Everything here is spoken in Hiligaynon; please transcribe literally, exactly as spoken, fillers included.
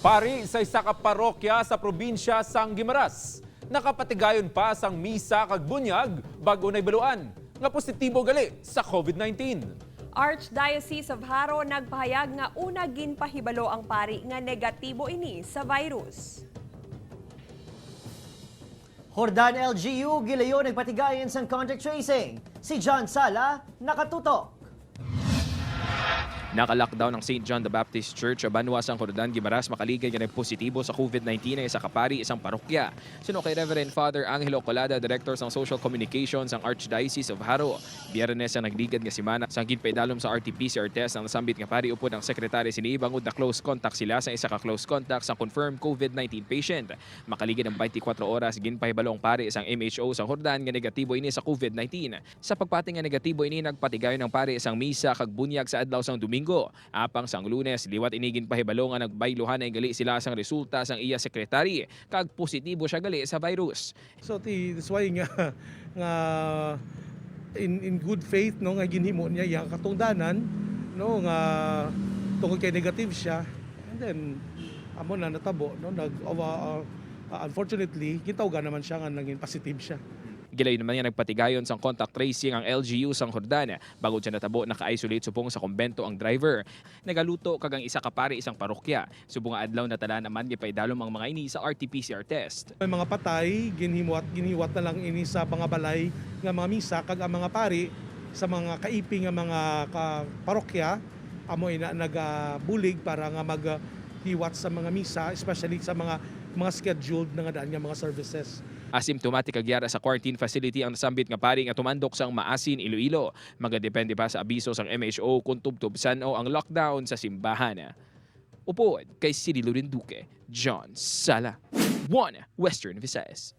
Pari sa isa ka parokya sa probinsya sang Guimaras nakapatigayon pa sang misa kag bunyag bag-o nahibaluan nga positibo gali sa COVID nineteen. Archdiocese of Jaro nagpahayag nga una ginpahibalo ang pari nga negatibo ini sa virus. Jordan L G U, gilayon nagpatigayon sang contact tracing. Si John Sala, nakatutok. Naka-lockdown ang Saint John the Baptist Church sa banwa sang Jordan, Guimaras, makaligad nga nagpositibo sa COVID nineteen ang isa ka pari sang parokya. Suno kay Reverend Father Angelo Colada, Director sang Social Communications sang Archdiocese of Jaro, Biyernes ang nagligad nga semana sang ginpaidalom sa R T P C R test ang nasambit nga pari upod ang sekretary sini, bangod na close contact sila sa isa ka close contact sang confirmed COVID nineteen patient. Makaligad ang twenty-four oras, ginpahibalo ang pari sang M H O sang Jordan nga negatibo ini sa COVID nineteen. Sa pagpati nga negatibo ini, nagpatigayon ang pari sang misa kag bunyag sa adlaw sang Domingo. Apang sang Lunes, liwat ini ginpahibalo nga nagbayluhan na gali sila sang resulta sang iya sekretary, kag positibo siya gali sa virus. So ti that's why nga nga in in good faith, no, nga ginhimo niya iyang katungdanan, no, nga tungod kay negative siya, and then amo na natabo, no, nag uh, uh, unfortunately gintawgan naman siya nga naging positive siya. Gilayon naman nga nagpatigayon sang contact tracing ang L G U sang Jordan. Bangod sa natabo, naka-isolate subong sa kumbento ang driver. Nagaluto kag ang isa ka pari sang parokya. Subong nga adlaw na tanan naman gipaidalom ang mga ini sa R T P C R test. May mga patay, ginhiwat ginhiwat na lang ini sa mga balay nga mga misa, kag ang mga pari sa mga kaipi nga mga ka parokya amo ina nagabulig para nga maghiwat sa mga misa, especially sa mga mga scheduled na nga daan nga mga services. Asymptomatic kag yara sa quarantine facility ang nasambit nga pari nga tumandok sang Maasin, Iloilo. Magadepende pa sa abiso sang M H O kon tubtob san-o ang lockdown sa simbahan. Upod kay Sidi Loren Duque, John Sala, One Western Visayas.